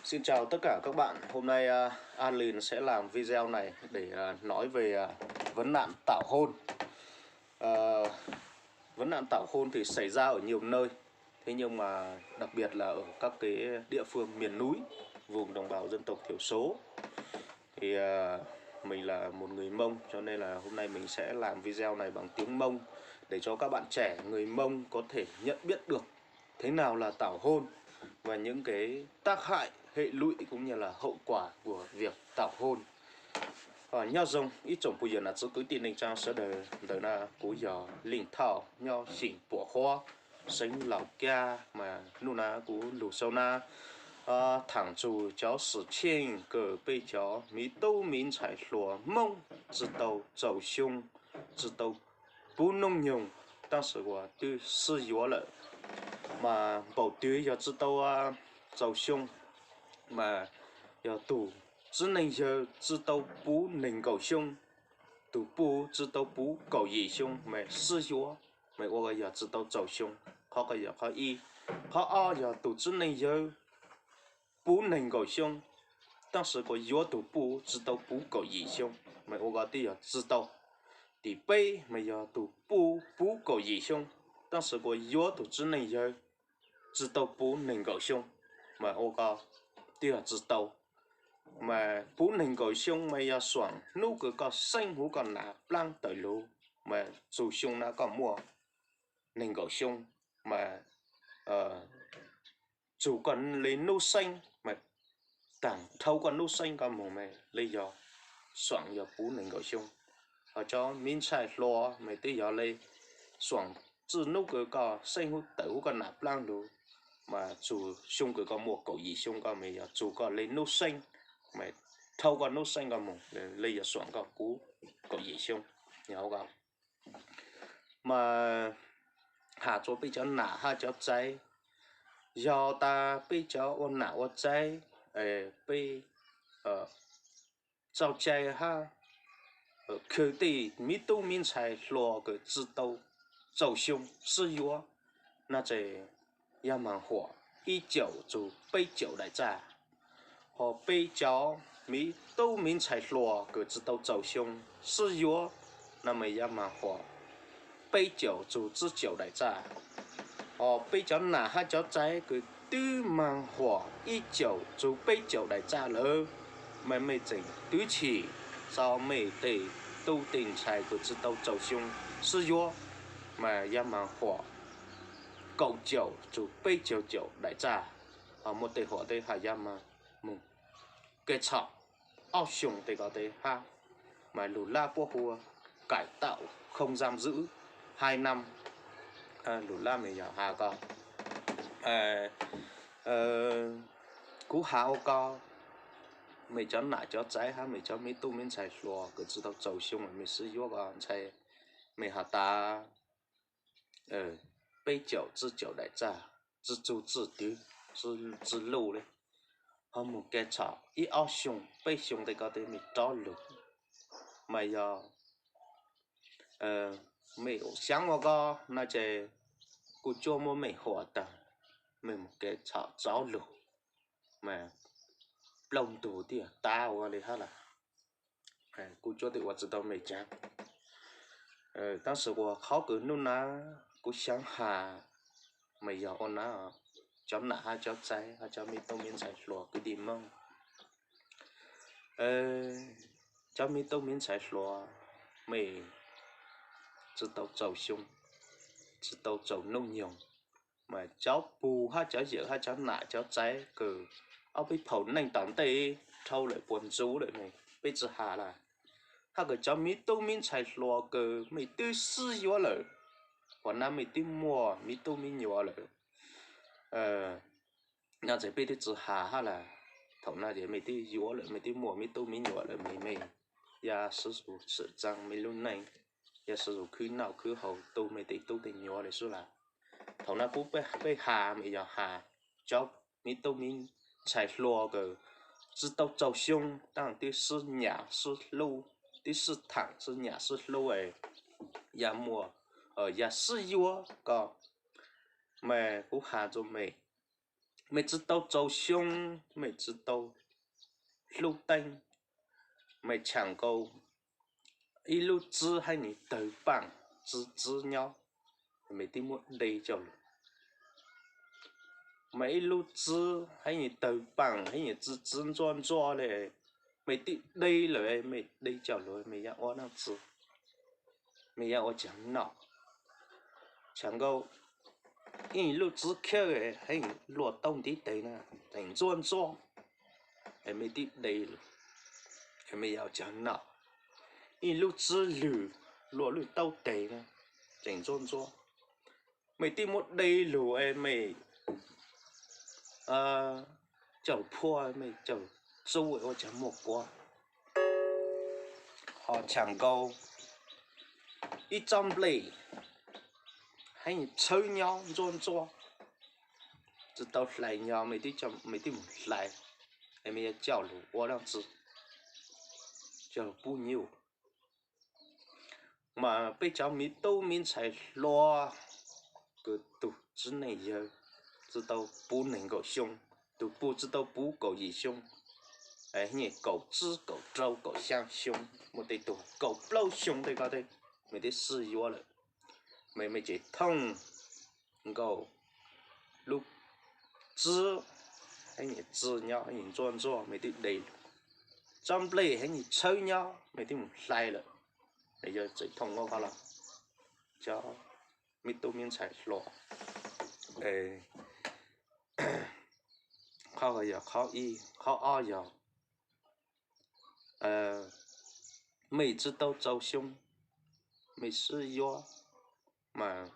Xin chào tất cả các bạn. Hôm nay à, Alin sẽ làm video này để à, nói về à, vấn nạn tảo hôn. Ờ, vấn nạn tảo hôn thì xảy ra ở nhiều nơi, thế nhưng mà đặc biệt là ở các cái địa phương miền núi, vùng đồng bào dân tộc thiểu số. Thì à, mình là một người Mông, cho nên là hôm nay mình sẽ làm video này bằng tiếng Mông để cho các bạn trẻ người Mông có thể nhận biết được thế nào là tảo hôn và những cái tác hại, hệ lụy cũng như là hậu quả của việc tảo hôn. Nyob zoo ib tsoom phooj ywg nam txiv kwv tij neej tsaa sawv daws, ntawm no kuv yog Leej Thoj nyob xeem Puam Huab, xeev Laus Kab, mas hnub no kuv lug sau na, thẳng txug cov xwm txheej kws peb cov miv tub miv ntxhais hluas Moob tsi tau txaus xyoo, tsi tau puv noob nyoog, tab sis uas twb sib yuav lawm. Mas npaum twg yog tsi tau txaus xyoo, mas yog tug txiv neej yawg tsi tau puv nees nkaum xyoo, tug puj tsi tau puv kaum yim xyoo mas sib yuav, mas ua yog tsi tau txaus xyoo. Qhov ko yog qhov ib. Qhov ob yog tug txiv neej yawg puv nees nkaum xyoo, tab sis kuas yuav tug puj tsi tau puv kaum yim xyoo, mas ua ko twb yog tsi tau. Tim peb mas yog tug puj puv kaum yim xyoo, tab sis kuas yuav tug txiv neej yawg tsi tau puv nees nkaum xyoo, mas ua ko twb yog tsi tau. Mas puv nees nkaum xyoo mas yog xuam hnub kws koj xeeb huv koj nam plaab tawm lug, mas txug xyoo na koj muaj nees nkaum xyoo, mas txug koj le nub xeeb, mas taag dhau koj nub xeeb koj moog mas le yog xuam yog puv nees nkaum xyoo. Ho cov miv ntxhais hluas mas twb yog le xuam txij nub kws koj xeeb huv tawm huv koj nam plaab lug, mas txug xyoo kws koj muaj kaum yim xyoo koj mas yog txug koj le nub xeeb, mas dhau koj nub xeeb koj moog le yog xuam koj puv kaum yim xyoo. Mas has rua peb cov nam hab cov txaiv, yog tas peb cov ua nam ua txaiv, peb txaus cai hab khwv tej miv tub miv ntxhais hluas kws tsi tau txaus xyoo sib yuav, no ces yog maag huam ib caum txug peb caum daim txaj. Ho peb cov miv tub miv ntxhais hluas kws tsi tau txaus xyoo sib yuav, no mas yog maag huam peb caum txug tsib caum daim txaj. Ho peb cov nam hab cov txaiv kws twb maag huam ib caum txug peb caum daim txaj lawm, mas mej tseem twv chim txug mej tej tub tej ntxhais kws tsi tau txaus xyoo sib yuav, mas yog maag huam kaum caum txug peb caug caum daim txaj. Ho muaj tej huam tej has yog maag moog kev txhaum ob xyoo tej ko tej hab, mas lug lab puab hu ua cải tạo không giam giữ hai năm, lug lab mas yog has ko, kuv has ua ko, mej cov nam cov txaiv hab mej cov miv tub miv ntxhais hluas kws tsi tau txaus xyoo mej sib yuav ko ntxhais, mej has tas peb caum tsib caum daim txaj, tsi txug txij twv, tsi luj le. Ho moog kev txhaum ib ob xyoo peb xyoo tej ko tej mej rov lug, mas yog mej xyaav ua ko, no ces kuv cuab muab mej huam taag, mej moog kev txhaum txaus lug, mas plaub ntug tij tas ua le hab lawm. Kuv cuab tej ua tsi tau mej caav, tab sis ua qhov kws nub na kuv xyaav has, mas yog ua na, cov nam hab cov txaiv hab cov miv tub miv ntxhais hluas kwv tij Moob, cov miv tub miv ntxhais hluas, mej tsi tau txaus xyoo, tsi tau txaus noob nyoog, mas cov pug hab cov yawm hab cov nam cov txaiv kws ob peb phaum neej tom ntej dhau lawm puag ntsuv lawm mas peb tsi has lawm, hab kws cov miv tub miv ntxhais hluas kws mej twb sib yuav lawm, ua na mej twb muaj miv tub miv nyuam lawm, no ces peb twb tsi has hab lawm. Thaum no ces mej twb yuav lawm, mej twb muaj miv tub miv nyuam lawm mas mej yog siv zug xwm txaa mej lub neej, yog siv zug khwb noj khwb haus tu mej tej tub tej nyuam le xwb lawm. Thaum no kuv peb has mas yog has cov miv tub miv ntxhais hluas kws tsi tau txaus xyoo, tab twb sib nyam sib hlub, twb sib tham sib nyam sib hlub, yog muaj, yog sib yuav ko, mas kuv has rua mej, Mej tsi tau txaus xyoo, mej tsi tau hlub teeb, mej tsham nkaus ib lub txib heev ni tawg paaj, txib txib nyob, mej tib muab de coj lug. Mas ib lub txib heev ni tawg paaj, heev ni txib txib ntxuaj ntxuaj le, mej tib de lawm, mej de coj lug, mej yuav ua dlaab tsi? Mej yuav ua caag noj? Tsham nkaus ib lub txib khawb heev luaj tau ntiv tes na, tseem ntxuaj ntxuaj, mej tib de lawm, mej yuav ua caag noj? Ib lub txib lwg luaj lwj tau tes na, tseem ntxuaj ntxuaj, mej tib muab de lug es mej coj phua, mej coj txub ua caag muaj kua? Ho tsham nkaus ib tsob nplej heev ni txhawb nyob ntxuaj ntxuaj, tsi tau hlais nyob, mej tib mus hlais, es mej yuav coj lug ua dlaab tsi? Coj lug pub nyuj. Mas peb cov miv tub miv ntxhais hluas, kws tug txiv neej yawg tsi tau puv neeg nkaum xyoo, tug puj tsi tau puv kaum yim xyoo, heev ni kaum tsib kaum rau kaum xyaa xyoo, muaj tej tug kaum plaub xyoo tej ko tej, mej tib sib yuav lawm, mej, mej tseem thooj nkaus lub txib heev ni txib nyob, heev ni ntxuaj ntxuaj, mej tib de lug. Tsob nplej heev ni txhawb nyob, mej tib mus hlais lawm, yog tseem thooj nkaus ko los? Cov miv tub miv ntxhais hluas, qhov yog qhov ib, qhov ob yog mej tsi tau txaus xyoo, mej sib yuav, mas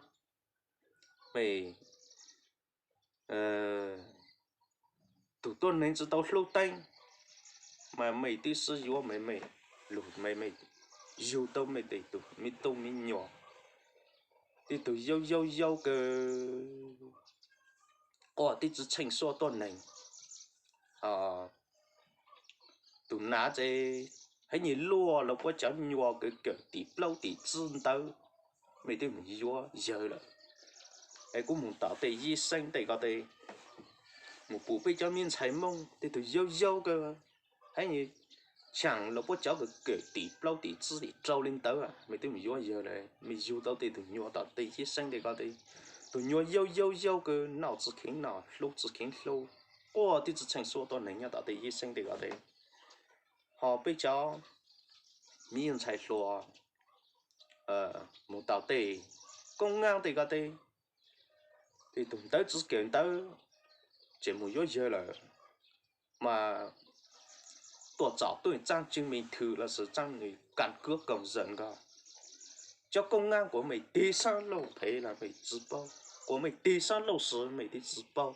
mej, tug tuab neeg tsi tau hlub teeb, mas mej tib sib yuav, mej, mej lug, mej, mej yug tau mej tej tug miv tub miv nyuas, tej tug yau yau yau kawg, quaj tib tsi tsheej suab tuab neeg. Tug nav ces heev ni luaj lug puab cov nyuas kawm kawm tim plaub tim tsib ntawv, mej twb mus yuav yawg lawm. Es kuv mus tom tej yib xeeb tej ko tej, mus pum peb cov miv ntxhais Moob tej tug yau yau kawg, heev ni tshaam lug puab cov kawm kawm tim plaub tim tsib tim rau li ntawd, mej twb mus yuav yawg lawm, mej yug tau tej tug nyuas tom tej yib xeeb tej ko tej, tug nyuas yau yau yau kawg, noj tsi kheev noj, hlub tsi kheev hlub, quaj tib tsi tsheej suab tuab neeg nyob tom tej yib xeeb tej ko tej. Ho peb cov miv ntxhais hluas mus tom tej koob ngaab tej ko tej, tej tug ntawv tsi kawm ntawv, tseem mus yuav yawg lawm, mas tuaj txom tuaj tsaab chứng minh thư lossis tsaab nws căn cước công dân ko. Cov koob ngaab kuas mej tig sab lauj phem los mej tsi paub, kuas mej tig sab lauj sis mej twb tsi paub,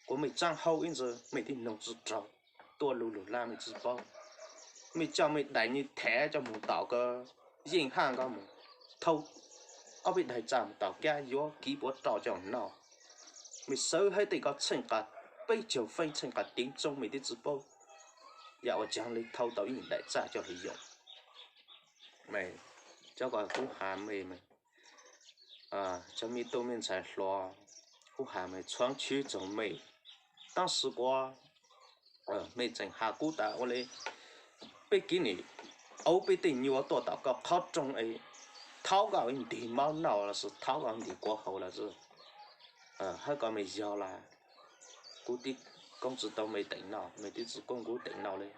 kuas mej tsaab hau ib ntsis mej twb noog tsi raug, tuaj lug lug laj mej tsi paub. Mej coj mej daim ni thev coj mus tom ko, yeej haj ko mus thau ob peb daim txaj mus tom kab yuav kiv puav roj coj noj. Mej xawv hab tej ko tsheej qas peb caug feeb tsheej qas teev tsoob mej twb tsi paub, yam ua caag li thau tau ib daim txaj coj lug yoom. Cov ko kuv has mej, cov miv tub miv ntxhais hluas, kuv has mej txhuv tshwv txug mej, tab sis kuas mej tseem has kuv tas ua le peb kiv nim auv peb tej nyuas tuaj tom koj qhov rooj es thaub koj ib ntig mab noj lossis thaub koj ntig kua haus lossis hab ko mej yog lawm, kuv tib koob tsi tau mej teem no, mej tib tsi koob kuv teem no le.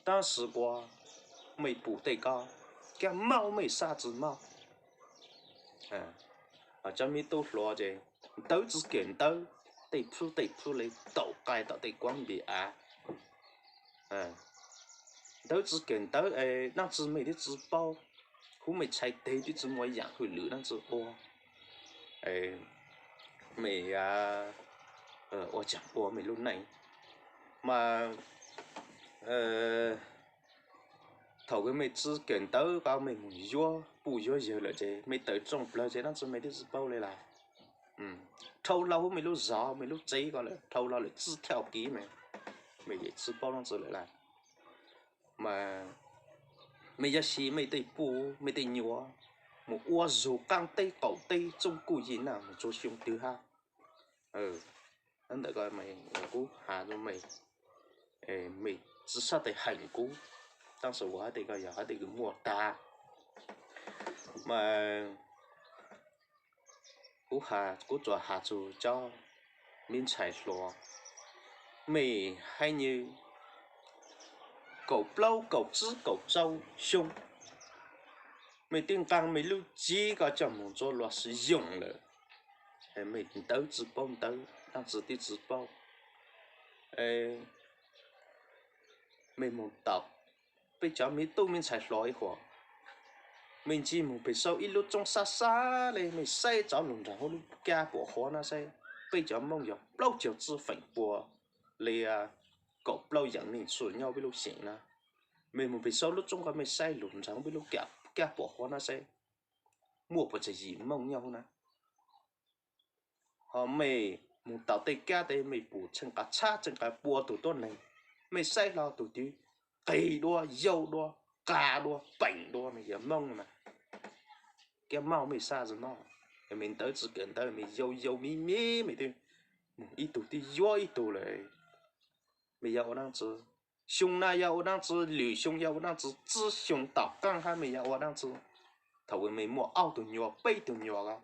Tab sis kuas mej pum tej ko, kab maub mej sab tsi maub. Cov miv tub hluas ces ntawv tsi kawm ntawv, tej phwb tej phwb le taum qai tom tej kuab npis av. Ntawv tsi kawm ntawv es dlaab tsi mej twb tsi paub, huv mej txhais teg twb tsi muaj yaam hwj lwm dlaab tsi ua, mej ua caag ua mej lub neej. Mas thaum kws mej tsi kawm ntawv ko mej mus yuav puj yuav yawg lawm ces mej tawm rooj plawg ces dlaab tsi mej twb tsi paub le lawm. Dhau los huv mej lub zog mej lub tsev ko lawm, dhau los lawm tsi thauj kiv mej, mej yeej tsi paub dlaab tsi lawm lawm. Mas mej yuav xyuas mej tej puj mej tej nyuas mus ua zug qaab teb qaum teb txoob kuj yim naj mus txug xyoo twg hab. Ntawm ko kuv has rau mej, mej tsi sab tes heem kuv, tab sis kuv has tes ko yog has tes kws muaj tag. Mas kuv has, kuv tsuas has txug cov me ntxhais hluas, mej haiv nyi kaum plaub, kaum tsib, kaum rau xyoo, mej twb nqaa mej lub cev ko coj moog rua luag sib yoog lawm, mej ntawv tsi paub ntawv, dlaab tsi twb tsi paub. Mej moog tom peb cov me tub me ntxhais hluas ib huam, mej ntsib moog peg saub ib lub roob sab sab le, mej saib rov lug nraag huv lub kab puam huav na saib, peb cov Moob yog plaub caug tsib feem pua le, kaum plaub yaam neeg txhua nyob peb lub xeem na. Mej moog peg saub lub roob ko mej saib lug nraag huv peb lub kab puam huav na saib, muaj puas tsawg yim Moob nyob huv na. Ho mej moog tom tej kab tes mej pum tsheej qas tshab tsheej qas pua tug tuab neeg, mej saib hlo tug twg qig dua, yau dua, qas dua, peem dua, mej yog Moob na. Kab mauj mej sab tsi mauj, mej ntawv tsi kawm ntawv, mej yau yau miv miv, mej twb moog ib tug twb yuav ib tug lawm. Mej yog ua dlaab tsi? Xyoo na yog ua dlaab tsi? Lwm xyoo yog ua dlaab tsi? Tsib xyoo tom qaab hab mej yog ua dlaab tsi? Thaum mej muaj ob tug nyuas peb tug nyuas ko,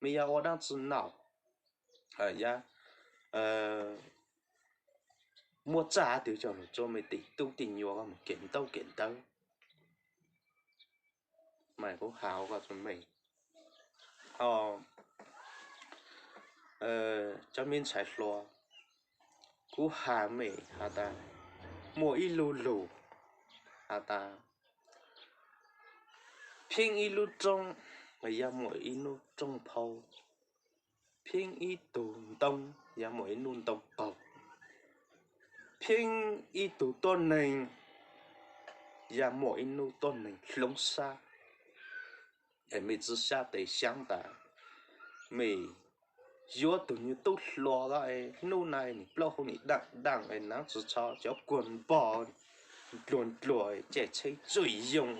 mej yog ua dlaab tsi no? Muaj txaj twg coj lug rua mej tej tub tej nyuas ko moog kawm ntaub kawm ntawv? Mas kuv has ko rua mej, cov me ntxhais hluas, kuv has mej has tas, muaj ib lub lug has tas, pheeb ib lub roob yog muaj ib lub roob phau, pheeb ib tug ntoo yog muaj ib lub ntoo qaug, pheeb ib tug tuab neeg yog muaj ib lub tuab neeg hloob sab. Es mej tsi sab tes xyaav tas, mej yuav tug nyuag tub hluas ko, hnub na nwg plaub hau nwg daaj daaj, naav tsi tsho cov kuag npog, dluag dluag, caij tsheb tsuj yoo,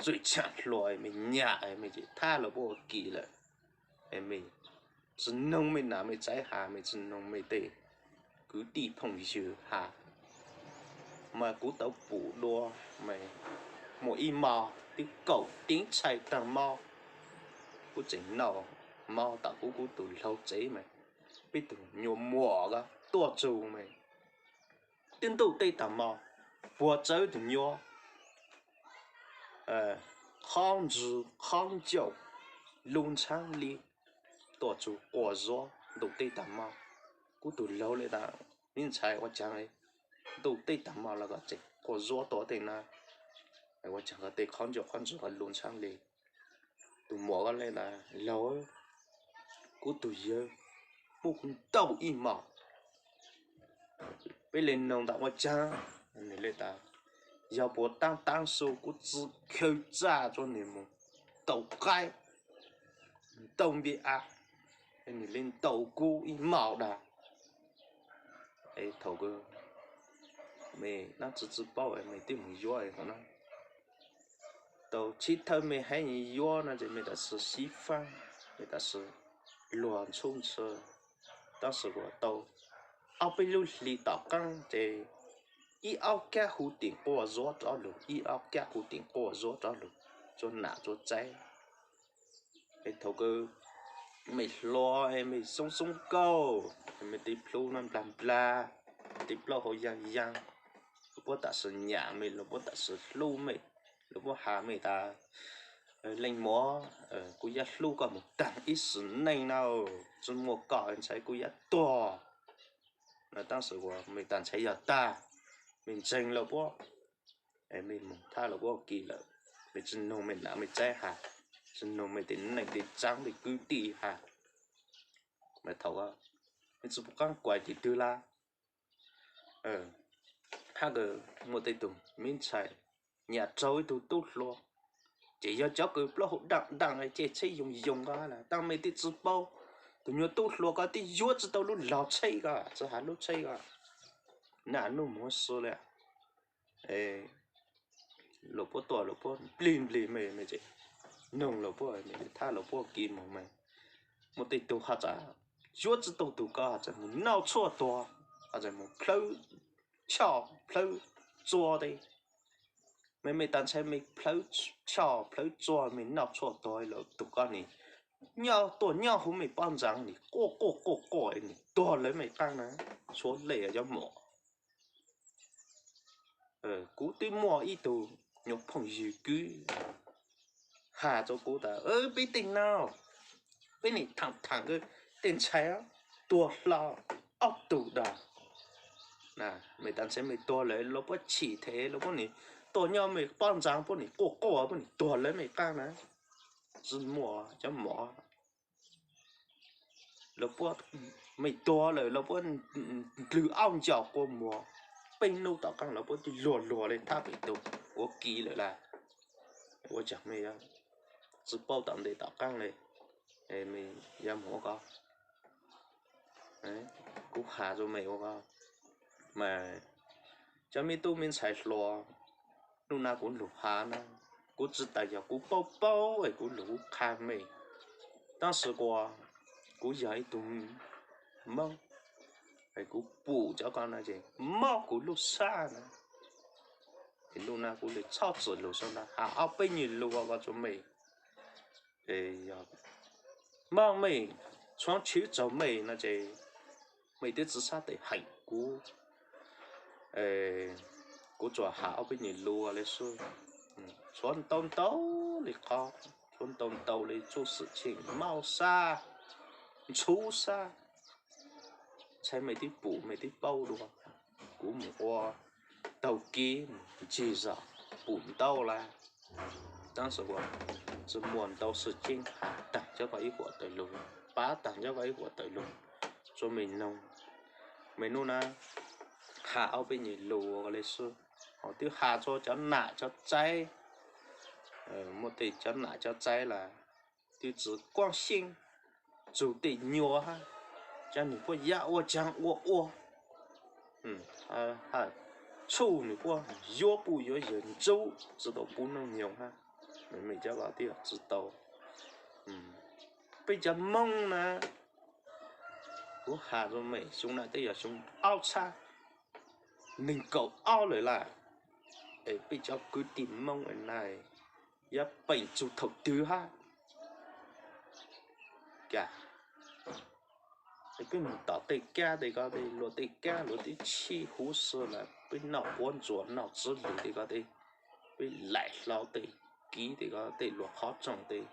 tsuj tshaaj hluas, mej nyam, mej ces thab lug puab ua ke lawm. Mej tsi noog mej nam mej txaiv has, mej tsi noog mej tej kwv tij phooj ywg has. Mas kuv tau pum dua, muaj ib mo twb kaum teev txhais taag mo, kuv tseem noj mo tom kuv, kuv tug laug tsev mas, peb tug nyuas muam ko tuaj tsug mas, twb ntuj teb taag mo, puag tsawv tug nyuas, qhov ntswg qhov ncauj lub ntshaab li, tuaj tsug quaj zuav ntuj teb taag mo. Kuv tug laug le tas, me ntxhais ua caag ntuj teb taag mo los koj tseem quaj zuav tuaj tej na? Ua caag koj tej qhov ncauj qhov ntswg lub ntshaab li? Tug muam ko le tas, laug, kuv tug yawg muab kuv ntaus ib mo. Peb le noog tas ua caag, nwg le tas, yog puas taab taab su kuv tsi khaws txaj rua nwg moog tau qaib, tau npias av, nwg le ntaus kuv ib mo dag. Thaum kws mej dlaab tsi tsi paub mej twb moog yuav na, tau txhib thawj mej haiv yuav no ces mej tam sim xyiv faab, mej tam sim luag ntxhub ntxhw, tab sis kuas tau ob peb lub hli tom qaab ces ib ob kab hu tim quaj zuav rov lug, ib ob kab hu tim quaj zuav rov lug, rua nam rua txaiv. Es thaum kws mej hluas es mej xoob xoob kauj, mej tej plhu no nplag nplag, tej plaub hau yaa yaa, luag puab tam sim nyam mej, luag puab tam sim hlub mej, luag puab has mej tas, leej muam, kuv yuav hlub koj moog taag ib sim neej na, tsi muaj koj ntshai kuv yuav tuag. Tab sis uas mej tas ntshai yog tag, mej ntseeg luag puab, mej moog thab luag puab ua ke lawm, mej tsi noog mej nam mej txaiv has, tsi noog mej tej neej tej tsaa tej kwv tij has, mas thaum mej tsi pum qaab kuas tes twg lawm. Hab kws muaj tej tug me ntxhais nyam raug ib tug tub hluas, ces yog cov kws plaub hau daaj daaj caij tsheb yoo yoo ko lawm, tab mej twb tsi paub, tug nyuag tub hluas ko twb yuav tsi tau lub log tsheb ko, tsi has lub tsheb ko, nam nub moog huv si le. Luag puab tuaj luag puab nplig nplig mej, mej noog luag puab, mej thab luag puab ua ke moog mas, muaj tej tug has tas yuav tsi tau tug koj, mus noj tshuaj tuag, mus plhawb choj plhawb txua teb. Me me tas ntshai me plhawb choj plhawb txua me noj tshuaj tuag lawm tug koj nim nyob tuaj nyob huv me pob ntxav nim quaj quaj quaj quaj nim tuag lawv me qaab na, tshuav le cov mom. Kuv twb muaj ib tug nyuam phooj ywg kwv has rua kuv tas, peb tej no, peb nim thaam thaam tej ntxhais tuag hlo ob tug dag. Me tas ntxhais me tuag lawm, lawv puab chim them, lawv puab nim tuaj nyob me pob ntxav puab nim quaj quaj puab nim tuag lawv me qaab na. Tsi muaj cov mom, lawv puab me tuag lawm lawv puab ndlwg aub ncau quas muag, peb nub tom qaab lawv puab twb luag luag le thab pem tug ua kiv lawm lawm. Ua caag me tsi paub tom ntej tom qaab le, yog mus ua ko, kuv has rua me ua ko, mas cov me tub me ntxhais hluas, nub nua kuv lug has na, kuv tsi tas yog kuv paub paub es kuv lug kuv qha me, tab sis kuas kuv yog ib tug Moob, kuv pum cov ko no ces mob kuv lub sab na. Es nub nua kuv le txhob txwm lug sau nta has ob peb nyuag lug ua ko rua me, yog mob me, txhuv tshwv txaug me no ces me twb tsi sab tes heem kuv. Kuv tsuas has ob peb nyuag lug le xwb, txhuv ntau ntau le qhov, txhuv ntau ntau le txuj xwm txheej, mob sab, ntxhuv sab, ntshai me twb pum me twb paub dua. Kuv mus ua taug kev mus ncig zog pum ntau lawm, tab sis ua tsi muaj ntau xwm txheej has taag cov ko ib huam tawm lug, pav taag cov ko ib huam tawm lug rua me noog. Me nub nua has ob peb nyuag lug ua le xwb, ho twb has rua cov nam cov txaiv, muaj tej cov nam cov txaiv lawm twb tsi kuaab xyeeb txug tej nyuas hab, cov nwg puab yam ua caag ua ua, txhuj nwg puab yuav puj yuav yawg ntxub tsi tau pub noob nyoog hab. Me cov ko twb yog tsi tau. Peb cov Moob na, kuv has rua me xyoo na twb yog xyoo aub txhab neeg kaum ob lawm lawm, es peb cov kwv tij Moob na yuav peem txug thaum twg hab. Peb mus tom tej kab tej ko tej luag tej kab luag twb txhij huv si lawm, peb noj quav ntsuas noj txiv lws tej ko tej, peb laim hlo tej kiv tej ko tej luag qhov rooj tej,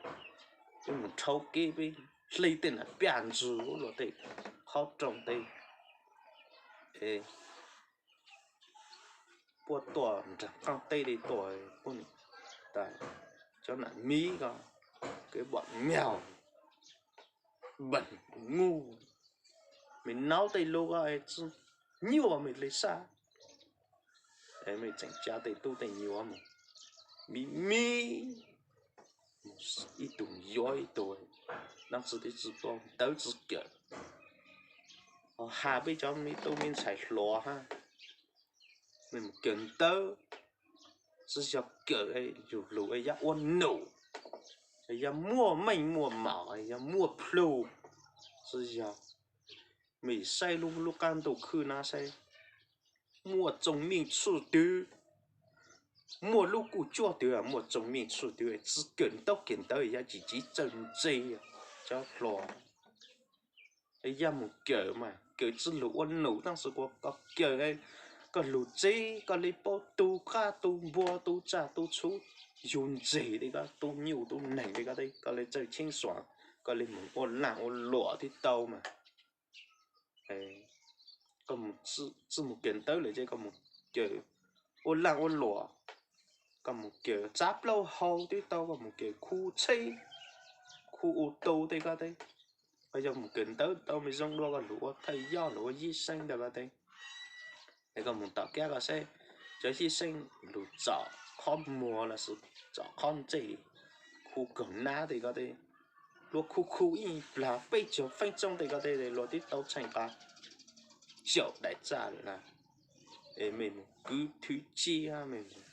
peb mus rhaub kev peb hle tej nam paj ntsug luag tej qhov rooj tej, puab tuaj nraag qaab teb li tuaj, puab tas cov nam miv ko, kev npam miaug, npam nguj, me naub tej lug ko tsi nyuaj me le sab, me tseem ca tej tub tej nyuas mus miv miv, ib tug yuav ib tug, dlaab tsi twb tsi paub ntawv tsi kawm. Ho has peb cov me tub me ntxhais hluas hab, me mus kawm ntawv, tsi yog kawm yug lug yog ua num, yog muaj meej muaj maum, yog muaj plhu, tsi yog me saib lub lub qaab ntuj khwb na saib, muaj txoos meej txhwj twg, muaj lub kuj cuab twg, muaj txoos meej txhwj twg, tsi kawm ntaub kawm ntawv yog tsi tsi txawj ntse. Cov hluas yog mus kawm mas kawm tsi lug ua num, tab sis kuas koj kawm koj lug tsev koj le paub tu qab tu npua tu tsaj tu txhu, yug ntses tej ko, tu nyuj tu neeg tej ko tej, koj le txawj cheeb xyuam, koj le mus ua laaj ua luam twb tau mas. Koj tsi mus kawm ntawv lawm ces koj mus kawm ua laaj ua luam, koj mus kawm txav plaub hau twb tau, koj mus kawm khu tsheb, khu u tu tej ko tej, koj yog mus kawm ntawv tau me zoo dua koj lug ua thawj yob lug ua yib seeb tej ko tej. Es koj mus tom kab koj saib, cov yib seeb lug tsom qhov muag los sis tsom qhov ntsej, khu kaug nab tej ko tej, luag khu khu ib plag peb caug feeb tsooj tej ko tej luag twb tau tsheej qab caum daim txaj lawm na. Es me mus kwv thwv tsib hab me mus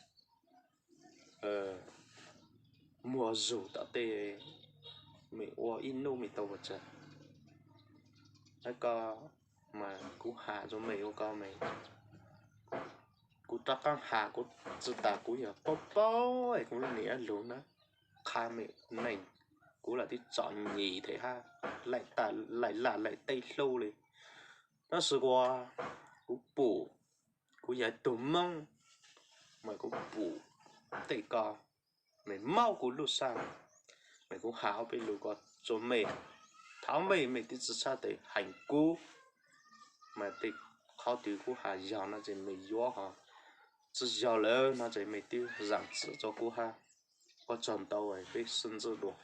muag zug tom tej, me ua ib nub me tau ua tsaug. Tab ko mas kuv has rua mej ua ko mas kuv rov qaab has kuv tsi tas kuv yog paub paub es kuv niam lug na, qha mej neej, kuv lam tib tsom nyem them hab laim laj laim teb hlub le. Tab sis uas kuv pum, kuv yog tug Moob mas kuv pum tej ko mas maub kuv lub sab, mas kuv has ob peb lug ko rua mej, thov mej, mej tib tsi sab tes heem kuv, mas tej qhov twg kuv has yog no ces mej yuav, ho tsi yog lawm no ces mej tib zaam txim rua kuv hab. Ua tsaug ntau, peb sib ntsib dua.